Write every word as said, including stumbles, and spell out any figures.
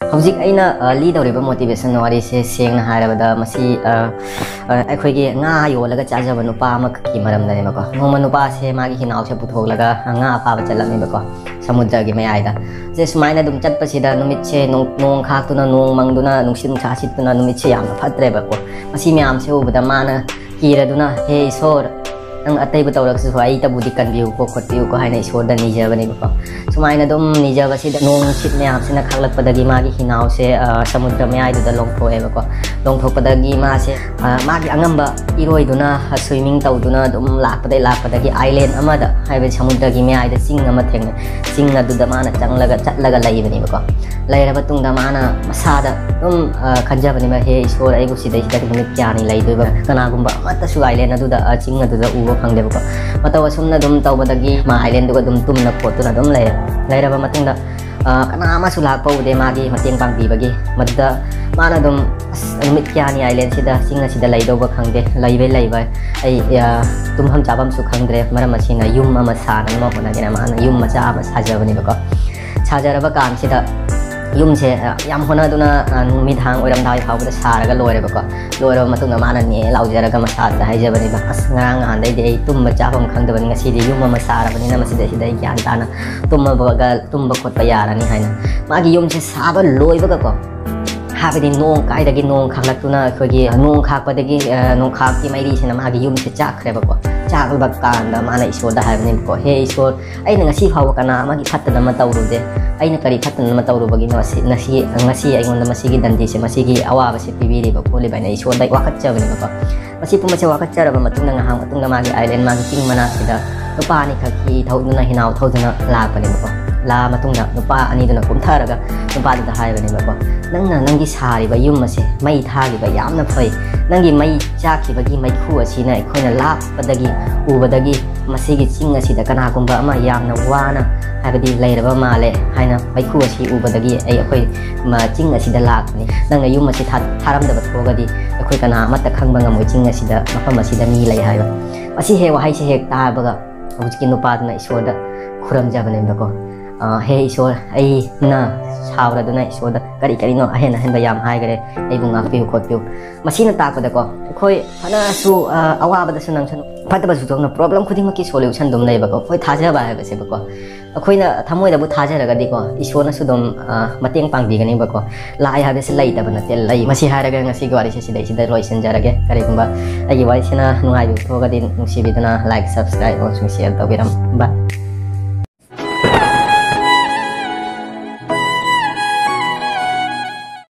ꯍꯧꯖꯤꯛ ꯑꯩꯅ ꯂꯤꯗꯧꯔꯤꯕ ꯃꯣꯇꯤꯚꯦꯁꯟ ꯋꯥꯔꯤꯁꯦ ꯁꯦꯡꯅ ꯍꯥꯏꯔꯕꯗ ꯃꯁꯤ ꯑꯩꯈꯣꯏꯒꯤ ꯉꯥ ꯌꯣꯜꯂꯒ ꯆꯥꯖꯕ ꯅꯨꯄꯥ ꯑꯃꯈꯛꯀꯤ ꯃꯔꯝꯗꯅꯦꯕꯀꯣ꯫ ꯅꯣꯡꯃ ꯅꯨꯄꯥꯁꯦ ꯃꯥꯒꯤ ꯍꯤꯅꯥꯎꯁꯦ ꯄꯨꯊꯣꯛꯂꯒ ꯉꯥ ꯐꯥꯕ ꯆꯠꯂꯝꯃꯦꯕꯀꯣ, ꯁꯃꯨꯗ꯭ꯔꯒꯤ ꯃꯌꯥꯏꯗ꯫ ꯁꯦ ꯁꯨꯃꯥꯏꯅ ꯑꯗꯨꯝ ꯆꯠꯄꯁꯤꯗ ꯅꯨꯃꯤꯠꯁꯦ ꯅꯣꯡ ꯈꯥꯛꯇꯨꯅ, ꯅꯣꯡ ꯃꯪꯗꯨꯅ, ꯅꯨꯡꯁꯤꯠ ꯅꯨꯡꯁꯥ ꯁꯤꯠꯇꯨꯅ ꯅꯨꯃꯤꯠꯁꯦ ꯌꯥꯝꯅ ꯐꯠꯇ꯭ꯔꯦꯕꯀꯣ꯫ ꯃꯁꯤ ꯃꯌꯥꯝꯁꯦ ꯎꯕꯗ ꯃꯥꯅ ꯀꯤꯔꯗꯨꯅ, "ꯍꯦ ꯏꯁꯣꯔ, ꯅꯪ ꯑꯇꯩꯕꯨ ꯇꯧꯔꯛꯁꯨ ꯑꯩꯇꯕꯨꯗꯤ ꯀꯟꯕꯤꯌꯨꯀꯣ, ꯈꯣꯠꯄꯤꯌꯨꯀꯣ" ꯍꯥꯏꯅ ꯏꯁꯣꯔꯗ ꯅꯤꯖꯕꯅꯦꯕꯀꯣ꯫ ꯁꯨꯃꯥꯏꯅ ꯑꯗꯨꯝ ꯅꯤꯖꯕꯁꯤꯗ ꯅꯣꯡ ꯅꯨꯡꯁꯤꯠ ꯃꯌꯥꯝꯁꯤꯅ ꯈꯥꯛꯂꯛꯄꯗꯒꯤ ꯃꯥꯒꯤ ꯍꯤꯅꯥꯎꯁꯦ ꯁꯃꯨꯗ꯭ꯔ ꯃꯌꯥꯏꯗꯨꯗ ꯂꯣꯡꯊꯣꯛꯑꯦꯕꯀꯣ꯫ ꯂꯣꯡꯊꯣꯛꯄꯗꯒꯤ ꯃꯥꯁꯦ ꯃꯥꯒꯤ ꯑꯉꯝꯕ ꯏꯔꯣꯏꯗꯨꯅ, ꯁ꯭ꯋꯤꯃꯤꯡ ꯇꯧꯗꯨꯅ ꯑꯗꯨꯝ ꯂꯥꯛꯄꯗꯒꯤ ꯂꯥꯛꯄꯗꯒꯤ ꯑꯥꯏꯂꯦꯟ ꯑꯃꯗ, ꯍꯥꯏꯕꯗꯤ ꯁꯃꯨꯗ꯭ꯔꯒꯤ ꯃꯌꯥꯏꯗ ꯆꯤꯡ ꯑꯃ ꯊꯦꯡꯅꯩ꯫ ꯆꯤꯡ ꯑꯗꯨꯗ ꯃꯥꯅ ꯆꯪꯂꯒ ꯆꯠꯂꯒ ꯂꯩꯕꯅꯦꯕꯀꯣ꯫ ꯂꯩꯔꯕ ꯇꯨꯡꯗ ꯃꯥꯅ ꯃꯁꯥꯗ ꯑꯗꯨꯝ ꯈꯟꯖꯕꯅꯦꯕ, "ꯍꯦ ꯏꯁꯣꯔ, ꯑꯩꯕꯨ ꯁꯤꯗꯩꯁꯤꯗ ꯅꯨꯃꯤꯠ ꯀꯌꯥꯅꯤ ꯂꯩꯗꯣꯏꯕ? ꯀꯅꯥꯒꯨꯝꯕ ꯑꯃꯠꯇꯁꯨ ꯑꯥꯏꯂꯦꯟ ꯑꯗꯨꯗ, ꯆꯤꯡ ꯑꯗꯨꯗ ꯎꯕ ꯐꯪꯗꯦꯕꯀꯣ"꯫ ꯃꯇꯧ ꯑꯁꯨꯝꯅ ꯑꯗꯨꯝ ꯇꯧꯕꯗꯒꯤ ꯃꯥ ꯑꯥꯏꯂꯦꯟꯗꯨꯒ ꯑꯗꯨꯝ ꯇꯨꯝꯅ ꯈꯣꯠꯇꯨꯅ ꯑꯗꯨꯝ ꯂꯩꯔꯦ꯫ ꯂꯩꯔꯕ ꯃꯇꯨꯡꯗ ꯀꯅꯥ ꯑꯃꯁꯨ ꯂꯥꯛꯄ ꯎꯗꯦ ꯃꯥꯒꯤ ꯃꯇꯦꯡ ꯄꯥꯡꯕꯤꯕꯒꯤ꯫ ꯃꯗꯨꯗ ꯃꯥꯅ ꯑꯗꯨꯝ, "ꯑꯁ, ꯅꯨꯃꯤꯠ ꯀꯌꯥꯅꯤ ꯑꯥꯏꯂꯦꯟꯁꯤꯗ, ꯆꯤꯡ ꯑꯁꯤꯗ ꯂꯩꯗꯧꯕ ꯈꯪꯗꯦ, ꯂꯩꯕꯩ ꯂꯩꯕ ꯑꯩ ꯇꯨꯝꯐꯝ ꯆꯥꯐꯝꯁꯨ ꯈꯪꯗ꯭ꯔꯦ, ꯃꯔꯝ ꯑꯁꯤꯅ ꯌꯨꯝ ꯑꯃ ꯁꯥꯅꯅꯕ ꯍꯣꯠꯅꯒꯦꯅ" ꯃꯥꯅ ꯌꯨꯝ ꯃꯆꯥ ꯑꯃ ꯁꯥꯖꯕꯅꯦꯕꯀꯣ꯫ ꯁꯥꯖꯔꯕ ꯀꯥꯟꯁꯤꯗ ꯌꯨꯝꯁꯦ ꯌꯥꯝ ꯍꯣꯠꯅꯗꯨꯅ ꯅꯨꯃꯤꯗꯥꯡ ꯑꯣꯏꯔꯝꯗꯥꯏ ꯐꯥꯎꯕꯗ ꯁꯥꯔꯒ ꯂꯣꯏꯔꯦꯕꯀꯣ꯫ ꯂꯣꯏꯔꯕ ꯃꯇꯨꯡꯗ ꯃꯥꯅ ꯅꯦ ꯂꯥꯎꯖꯔꯒ ꯃꯁꯥꯗ ꯍꯥꯏꯖꯕꯅꯦꯕ, "ꯑꯁ, ꯉꯔꯥꯡ ꯅꯍꯥꯟꯗꯩꯗꯤ ꯑꯩ ꯇꯨꯝꯕ ꯆꯥꯐꯝ ꯈꯪꯗꯕꯅꯤ, ꯉꯁꯤꯗꯤ ꯌꯨꯝ ꯑꯃ ꯁꯥꯔꯕꯅꯤꯅ ꯃꯁꯤꯗ, ꯁꯤꯗ ꯑꯩ ꯒ꯭ꯌꯥꯟ ꯇꯥꯅ ꯇꯨꯝꯃꯒ ꯇꯨꯝꯕ ꯈꯣꯠꯄ ꯌꯥꯔꯅꯤ" ꯍꯥꯏꯅ꯫ ꯃꯥꯒꯤ ꯌꯨꯝꯁꯦ ꯁꯥꯕ ꯂꯣꯏꯕꯒꯀꯣ, ꯍꯥꯏꯕꯗꯤ ꯅꯣꯡ ꯀꯥꯏꯗꯒꯤ ꯅꯣꯡ ꯈꯥꯛꯂꯛꯇꯨꯅ, ꯑꯩꯈꯣꯏꯒꯤ ꯅꯣꯡ ꯈꯥꯛꯄꯗꯒꯤ, ꯅꯣꯡꯈꯥꯛꯀꯤ ꯃꯩꯔꯤꯁꯤꯅ ꯃꯥꯒꯤ ꯌꯨꯝꯁꯦ ꯆꯥꯛꯈ꯭ꯔꯦꯕꯀꯣ꯫ ꯆꯥꯛꯂꯕ ꯀꯥꯟꯗ ꯃꯥꯅ ꯏꯁꯣꯔꯗ ꯍꯥꯏꯕꯅꯦꯕꯀꯣ, "ꯍꯦ ꯏꯁꯣꯔ, ꯑꯩꯅ ꯉꯁꯤ ꯐꯥꯎꯕ ꯀꯅꯥ ꯑꯃꯒꯤ ꯐꯠꯇꯅꯕ ꯇꯧꯔꯨꯗꯦ, ꯑꯩꯅ ꯀꯔꯤ ꯐꯠꯇꯅꯕ ꯇꯧꯔꯨꯕꯒꯤꯅꯣ ꯉꯁꯤ, ꯉꯁꯤ ꯑꯩꯉꯣꯟꯗ ꯃꯁꯤꯒꯤ ꯗꯟꯗꯤꯁꯦ, ꯃꯁꯤꯒꯤ ꯑꯋꯥꯕꯁꯦ ꯄꯤꯕꯤꯔꯤꯕ ꯈꯣꯠꯂꯤꯕ" ꯍꯥꯏꯅ ꯏꯁꯣꯔꯗ ꯋꯥꯀꯠꯆꯕꯅꯦꯕꯀꯣ꯫ ꯃꯁꯤ ꯄꯨꯝꯕꯁꯦ ꯋꯥꯀꯠꯆꯔꯕ ꯃꯇꯨꯡꯗ, ꯉꯥꯏꯍꯥꯛ ꯃꯇꯨꯡꯗ ꯃꯥꯒꯤ ꯑꯥꯏꯂꯦꯟ, ꯃꯥꯒꯤ ꯆꯤꯡ ꯃꯅꯥꯛꯁꯤꯗ ꯅꯨꯄꯥ ꯑꯅꯤꯈꯛ ꯍꯤ ꯊꯧꯗꯨꯅ, ꯍꯤꯅꯥꯎ ꯊꯧꯗꯨꯅ ꯂꯥꯛꯄꯅꯦꯕꯀꯣ꯫ ꯂꯥꯛꯑ ꯃꯇꯨꯡꯗ ꯅꯨꯄꯥ ꯑꯅꯤꯗꯨꯅ ꯀꯨꯝꯊꯔꯒ ꯅꯨꯄꯥꯗꯨꯗ ꯍꯥꯏꯕꯅꯦꯕꯀꯣ, "ꯅꯪꯅ ꯅꯪꯒꯤ ꯁꯥꯔꯤꯕ ꯌꯨꯝ ꯑꯁꯦ ꯃꯩ ꯊꯥꯈꯤꯕ ꯌꯥꯝꯅ ꯐꯩ꯫ ꯅꯪꯒꯤ ꯃꯩ ꯆꯥꯛꯈꯤꯕꯒꯤ ꯃꯩꯈꯨ ꯑꯁꯤꯅ ꯑꯩꯈꯣꯏꯅ ꯂꯥꯞꯄꯗꯒꯤ ꯎꯕꯗꯒꯤ ꯃꯁꯤꯒꯤ ꯆꯤꯡ ꯑꯁꯤꯗ ꯀꯅꯥꯒꯨꯝꯕ ꯑꯃ ꯌꯥꯝꯅ ꯋꯥꯅ, ꯍꯥꯏꯕꯗꯤ ꯂꯩꯔꯕ ꯃꯥꯜꯂꯦ ꯍꯥꯏꯅ ꯃꯩꯈꯨ ꯑꯁꯤ ꯎꯕꯗꯒꯤ ꯑꯩ, ꯑꯩꯈꯣꯏ ꯃ-, ꯆꯤꯡ ꯑꯁꯤꯗ ꯂꯥꯛꯄꯅꯤ꯫ ꯅꯪꯅ ꯌꯨꯝ ꯑꯁꯤ ꯊꯥ-, ꯊꯥꯔꯝꯗꯕ ꯊꯣꯛꯑꯒꯗꯤ ꯑꯩꯈꯣꯏ ꯀꯅꯥ ꯑꯃꯠꯇ ꯈꯪꯕ ꯉꯝꯃꯣꯏ, ꯆꯤꯡ ꯑꯁꯤꯗ, ꯃꯐꯝ ꯑꯁꯤꯗ ꯃꯤ ꯂꯩ" ꯍꯥꯏꯕ꯫ ꯃꯁꯤ ꯍꯦꯛ, ꯋꯥꯍꯩꯁꯤ ꯍꯦꯛ ꯇꯥꯕꯒ ꯍꯧꯖꯤꯛꯀꯤ ꯅꯨꯄꯥꯗꯨꯅ ꯏꯁꯣꯔꯗ ꯈꯨꯔꯨꯝꯖꯕꯅꯦꯕꯀꯣ꯫ ꯑ, "ꯍꯦ ꯏꯁꯣꯔ, ꯑꯩꯅ ꯁꯥꯎꯔꯗꯨꯅ ꯏꯁꯣꯔꯗ ꯀꯔꯤ ꯀꯔꯤꯅꯣ ꯑꯍꯦꯟ ꯑꯍꯦꯟꯕ ꯌꯥꯝ ꯍꯥꯏꯈꯔꯦ, ꯑꯩꯕꯨ ꯉꯥꯛꯄꯤꯌꯨ ꯈꯣꯠꯄꯤꯌꯨ"꯫ ꯃꯁꯤꯅ ꯇꯥꯛꯄꯗꯀꯣ, ꯑꯩꯈꯣꯏ ꯐꯅꯁꯨ, ꯑ, ꯑꯋꯥꯕꯗꯁꯨ ꯅꯪꯁꯨ ꯐꯠꯇꯕꯁꯨ ꯊꯣꯛꯅ problem ꯈꯨꯗꯤꯡꯃꯛꯀꯤ solution ꯑꯗꯨꯝ ꯂꯩꯕꯀꯣ꯫ ꯑꯩꯈꯣꯏ ꯊꯥꯖꯕ ꯍꯥꯏꯕꯁꯦꯕꯀꯣ, ꯑꯩꯈꯣꯏꯅ ꯊꯃꯣꯏꯗꯕꯨ ꯊꯥꯖꯔꯒꯗꯤꯀꯣ, ꯏꯁꯣꯔꯅꯁꯨ ꯑꯗꯨꯝ, ꯑ, ꯃꯇꯦꯡ ꯄꯥꯡꯕꯤꯒꯅꯤꯕꯀꯣ꯫ ꯂꯥꯏ ꯍꯥꯏꯕꯁꯤ ꯂꯩꯇꯕ ꯅꯠꯇꯦ, ꯂꯩ꯫ ꯃꯁꯤ ꯍꯥꯏꯔꯒ ꯉꯁꯤꯒꯤ ꯋꯥꯔꯤꯁꯦ ꯁꯤꯗꯩꯁꯤꯗ ꯂꯣꯏꯁꯤꯟꯖꯔꯒꯦ꯫ ꯀꯔꯤꯒꯨꯝꯕ ꯑꯩꯒꯤ ꯋꯥꯔꯤꯁꯤꯅ ꯅꯨꯡꯉꯥꯏꯕꯤꯕ ꯊꯣꯛꯑꯒꯗꯤ ꯅꯨꯡꯁꯤꯕꯤꯗꯨꯅ like, subscribe ꯑꯃꯁꯨꯡ share ꯇꯧꯕꯤꯔꯝꯕ